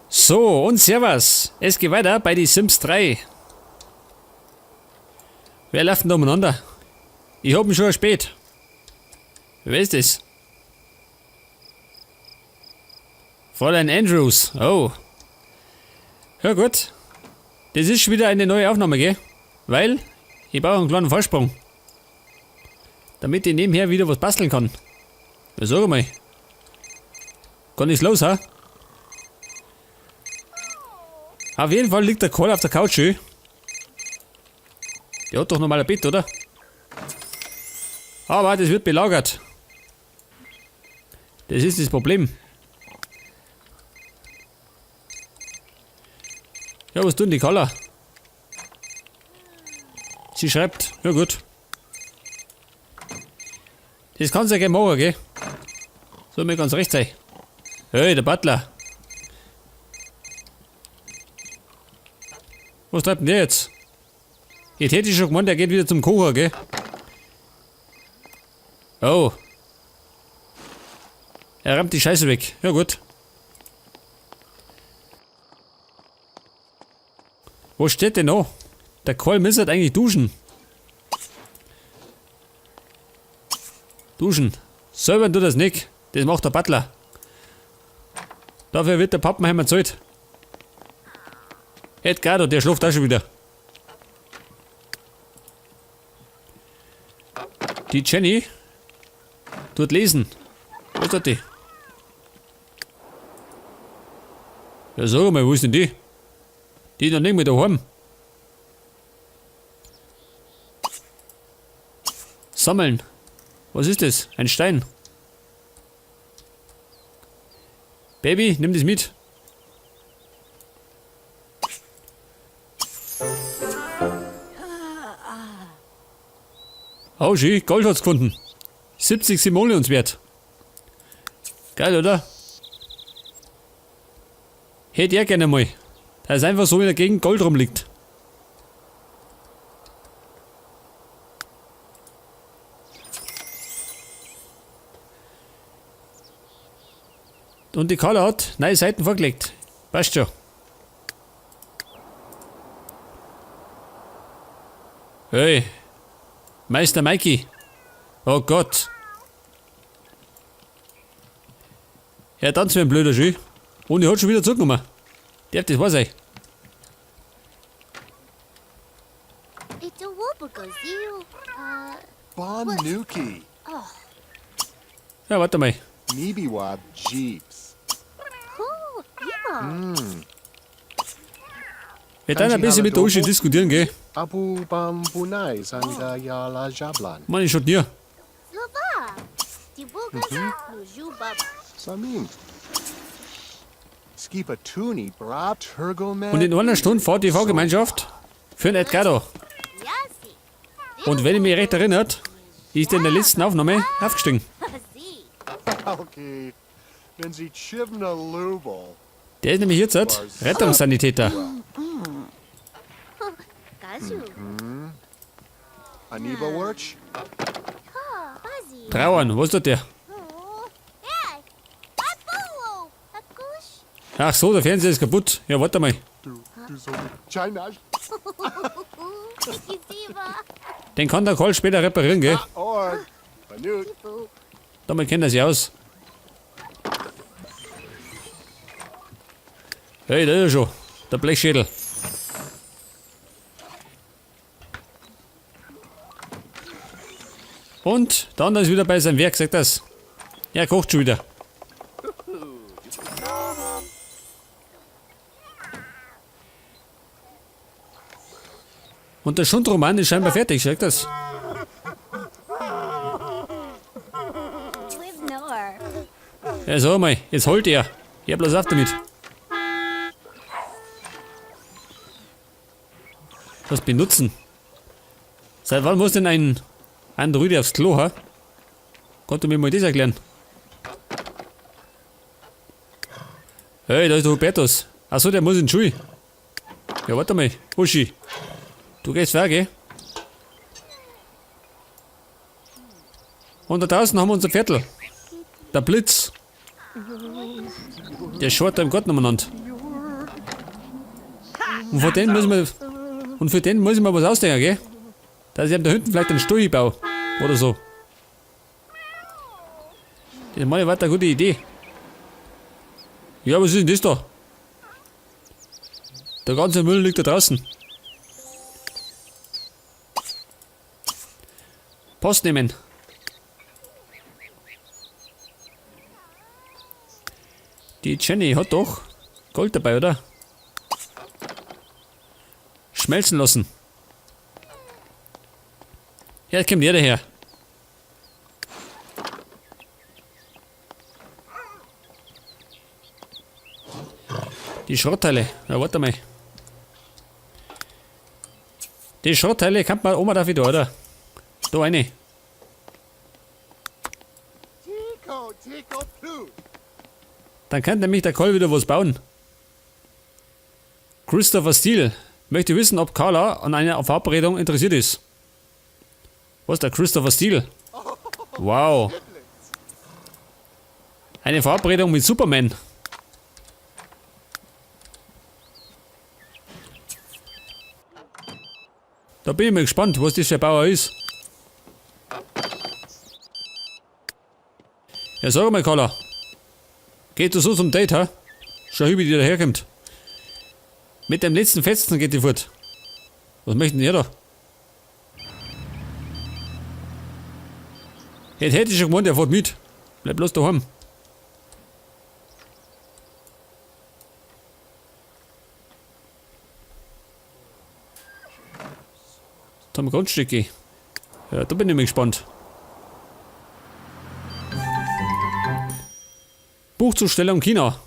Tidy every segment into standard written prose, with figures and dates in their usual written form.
So, und Servus. Es geht weiter bei die Sims 3. Wer läuft denn da umeinander? Ich hab ihn schon spät. Wer ist das? Fräulein Andrews. Oh. Ja gut. Das ist schon wieder eine neue Aufnahme, gell? Weil ich brauche einen kleinen Vorsprung. Damit ich nebenher wieder was basteln kann. Ja, sag mal. Kann nichts los, ha? Auf jeden Fall liegt der Karl auf der Couch schön. Der hat doch normal ein Bett, oder? Aber das wird belagert. Das ist das Problem. Ja, was tun die Carla? Sie schreibt. Ja gut. Das kannst du ja gerne machen, gell? Soll mir ganz recht sein. Hey, der Butler. Was treibt denn der jetzt? Jetzt hätte ich schon gemeint, der geht wieder zum Kocher, gell? Oh. Er rammt die Scheiße weg. Ja gut. Wo steht denn noch? Der Karl müsste halt eigentlich duschen. Duschen. Selber tut das nicht. Das macht der Butler. Dafür wird der Pappenheimer zahlt. Edgardo, der schläft auch schon wieder. Die Jenny tut lesen. Was tut die? Ja, sag mal, wo ist denn die? Die ist noch nicht mehr daheim. Sammeln. Was ist das? Ein Stein. Baby, nimm das mit. Oh, schön, Gold hat's gefunden. 70 Simoleons wert. Geil, oder? Hätte ich gerne mal. Da ist einfach so in der Gegend Gold rumliegt. Und die Carla hat neue Seiten vorgelegt. Passt schon. Hey, Meister Mikey. Oh Gott. Er tanzt wie ein blöder Schü. Und er hat schon wieder zugenommen. Darf das wahr sein? Bonuki. Ja, warte mal. Nibiwab Jeeps. Wir dann ein bisschen mit der Uschi diskutieren, gell? Abu Bambunai Sanga Yala Jablan. Mann, ich schon dir. Samin. Skipatuni Bra Turgoman. Und in einer Stunde fährt die Fahrgemeinschaft für den Edgardo. Und wenn ich mich recht erinnert, ist er in der letzten Aufnahme aufgestiegen. Okay. Wenn sie Chivna Lubel. Der ist nämlich jetzt Rettungssanitäter. Aniba Wurch. Trauern, was tut der? Ach so, der Fernseher ist kaputt. Ja, warte mal. Du, du so China. Den kann der Karl später reparieren, gell? Or Banut. Damit kennt er sich aus. Hey, da ist er schon. Der Blechschädel. Und der andere ist wieder bei seinem Werk, sagt das. Er kocht schon wieder. Und der Schundroman ist scheinbar fertig, sagt das. Ja, sag mal, jetzt holt er. Ja, bloß auf damit. Das benutzen. Seit wann muss denn ein Androide aufs Klo, ha? Kannst du mir mal das erklären? Hey, da ist der Hubertus. Achso, der muss in die Schule. Ja, warte mal. Uschi. Du gehst weg, gell? Und da draußen haben wir unser Viertel. Der Blitz. Der schaut da im Garten umeinander. Und von denen muss ich mir, und für den muss ich mir was ausdenken, gell? Dass ich ihm da hinten vielleicht einen Stuhl baue. Oder so. Das meine ich, war eine gute Idee. Ja, was ist denn das da? Der ganze Müll liegt da draußen. Post nehmen. Die Jenny hat doch Gold dabei, oder? Schmelzen lassen. Ja, jetzt kommt der daher. Die Schrottteile. Ja, warte mal. Die Schrottteile kann man Oma da wieder, oder? Da eine. Dann kann nämlich der Cole wieder was bauen. Christopher Steele möchte wissen, ob Carla an einer Verabredung interessiert ist. Was ist der Christopher Steele? Wow. Eine Verabredung mit Superman. Da bin ich mal gespannt, was das für ein Bauer ist. Ja, sag mal, Carla. Geht du so zum Date, ha? Schau, wie die daherkommt. Mit dem letzten Fetzen geht die fort. Was möchten die da? Jetzt hätte ich schon gemeint, er fährt mit. Bleib bloß daheim. Da haben wir Grundstücke. Ja, da bin ich mal gespannt. Buchzustellung China.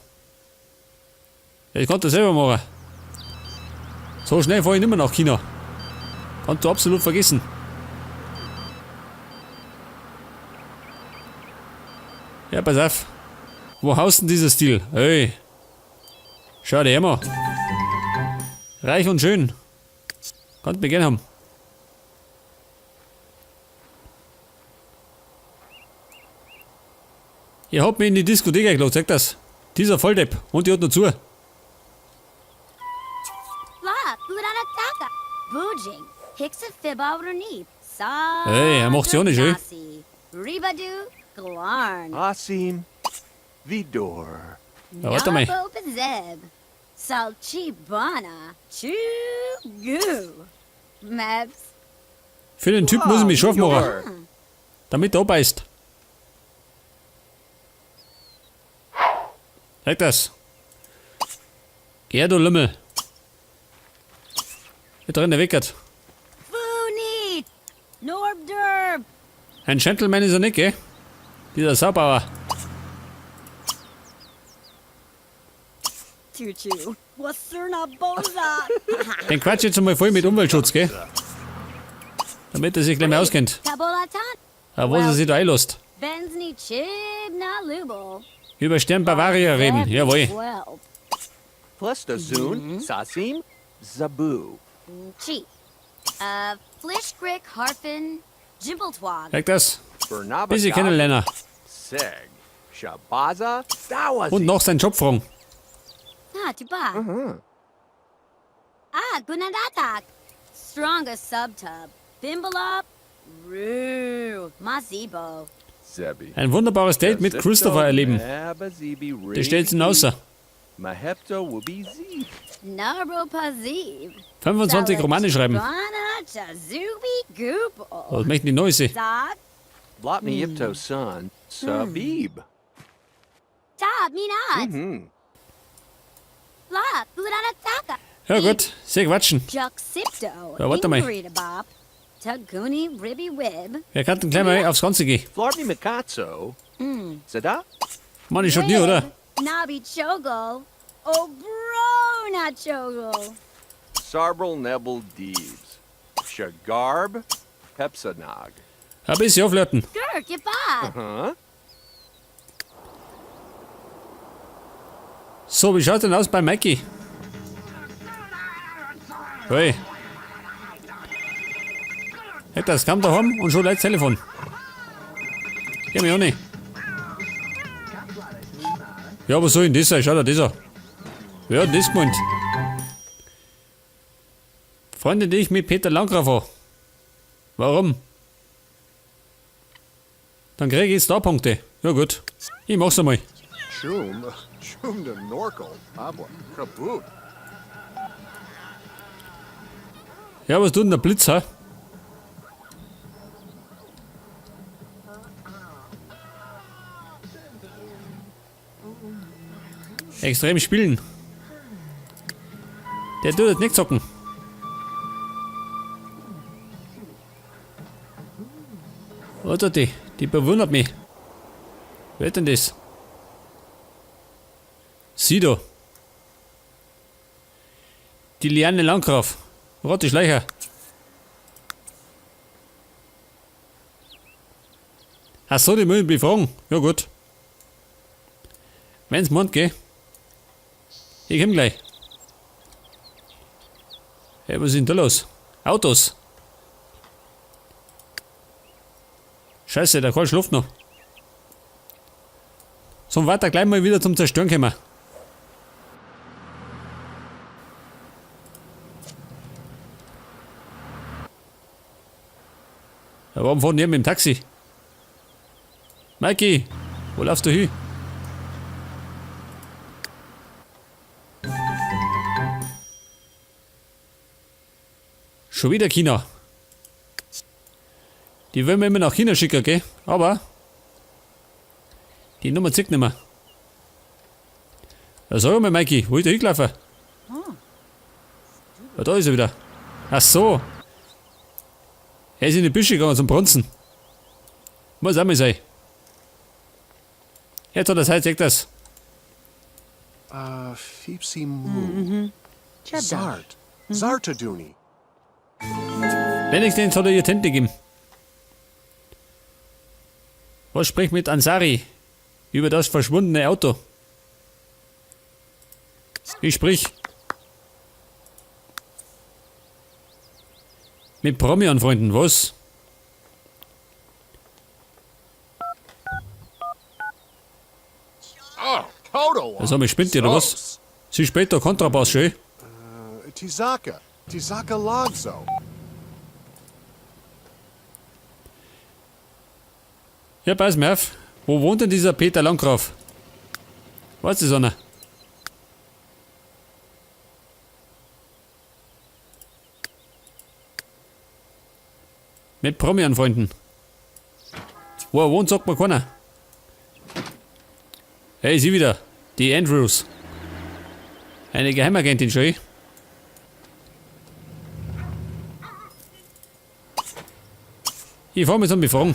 Ja, ich konnte das selber machen. So schnell fahre ich nicht mehr nach China. Kannst du absolut vergessen. Ja, pass auf. Wo haust denn dieser Stil? Hey. Schau dir her. Reich und schön. Kannst mich gern haben. Ihr habt mich in die Diskothek eingeladen, sag das. Dieser Volldepp. Und die hat noch zu. Hey, er macht's ja nicht schön. Asim Vidor. Ja, warte mal. Für den Typ muss ich mich scharf machen, damit er abbeißt. Sag das. Geh, du Lümmel. Hier drin, der weckert. Ein Gentleman ist er nicht, gell? Dieser Saubauer. Den Quatsch jetzt einmal voll mit Umweltschutz, gell? Damit er sich gleich mal auskennt. Aber was er sich da einlässt. Über Stern Bavaria reden, jawohl. Plus Sasim, Zabu. Merkt das? Bisschen kennenlernen. Und noch seinen Job fragen. Ein wunderbares Date mit Christopher erleben. Der stellt sich außer. 25 Romane schreiben. Was möchten die neu sehen? Ja gut, sehr quatschen. Ja, warte mal. Wer kann denn gleich mal aufs Ganze gehen? Mann, ich schon nie, oder? Sarbel Nebel Deebs. Shagarb Pepsanag. Ein bisschen auflöten. So, wie schaut denn aus bei Mikey? Hey. Hey, das kam daheim und schon das Telefon. Geh mir auch nicht. Ja, was soll denn das sein? Schau dir das an. Wer hat denn das gemeint? Freunde dich mit Peter Landgraf an. Warum? Dann kriege ich Starpunkte. Ja gut. Ich mach's einmal. Chum, chum de Norkel, Abla, Kabut. Ja, was tut denn der Blitz, hä? Extrem spielen. Der tut jetzt nicht zocken. Oder die bewundert mich. Wer ist denn das? Sie da. Die Liane Landgraf. Rote Schleicher. Ach so, die müssen befragen. Ja gut. Wenn's meint, gell? Ich komm gleich. Hey, was ist denn da los? Autos. Scheiße, der Karl schläft noch. Zum Weiter gleich mal wieder zum Zerstören kommen. Ja, warum fahren die mit dem Taxi? Mikey, wo laufst du hin? Schon wieder China. Die wollen wir immer nach China schicken, gell? Aber die Nummer zieht nicht mehr. Ja, sag mal, Mikey, wo ist der hingelaufen? Ja, da ist er wieder. Ach so. Er ist in die Büsche gegangen zum Brunzen. Muss auch mal sein. Jetzt hat er Zeit, sagt das. Fipsi Mu. Zart. Zartaduni. Wenigstens hat er ihr Tinte gegeben. Was spricht mit Ansari über das verschwundene Auto? Ich sprich mit Promi-Anfreunden, was? Oh, total. Das hab ich spinnt ihr, oder was? Sie spielt da Kontrabass, schön. Tizaka. Tizaka Lagzo. Ja, pass mir auf. Wo wohnt denn dieser Peter Landgraf? Was ist einer? Mit Promi anfreunden. Wo er wohnt, sagt mir keiner. Hey, sie wieder. Die Andrews. Eine Geheimagentin, schön. Ich fahr mich zum Befragen.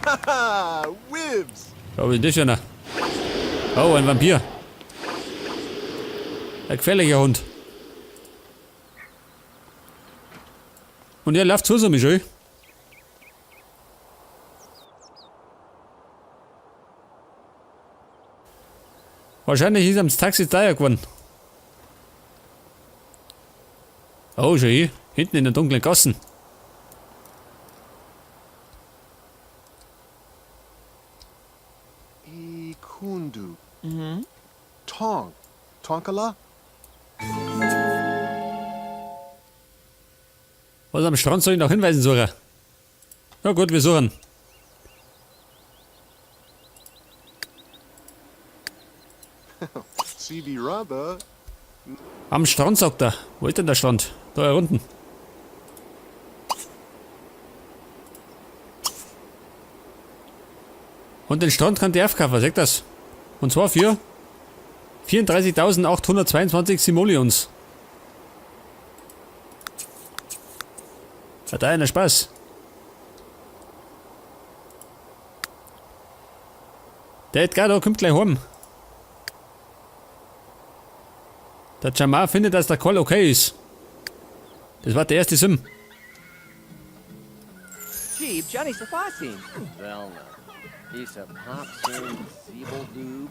Haha, Wibs. Ja, was ist das für einer? Oh, ein Vampir. Ein gefährlicher Hund. Und er läuft zu mir schön. Wahrscheinlich ist ihm das Taxi teuer geworden. Oh, schau hier. Hinten in der dunklen Gassen. Ikundu. Tong. Tonkala? Was am Strand soll ich noch hinweisen suchen? Ja gut, wir suchen. CB Rubber. Am Strand, sagt er. Wo ist denn der Strand? Da hier unten. Und den Strand kann der aufkaufen, sagt das. Und zwar für 34.822 Simoleons. Hat da einer Spaß. Der Edgar da kommt gleich heim. Der Jamar findet, dass der Call okay ist. Das war der erste Sim. Jeeb, Johnny Safasim. Velna. Isa Popsin, Siebeldoob.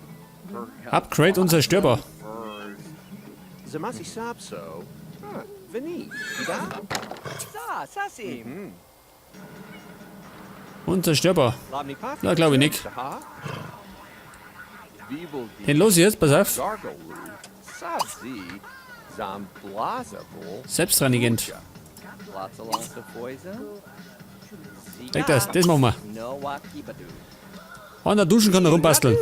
Upgrade unzerstörbar. Zamasi Sapso. Veni. Da? Sa, Sasim. Unzerstörbar. Lobny Pop. Na, glaub ich nicht. Den los jetzt, pass auf. Selbstreinigend. Leg das, das machen wir. An der Duschen kann er rumbasteln.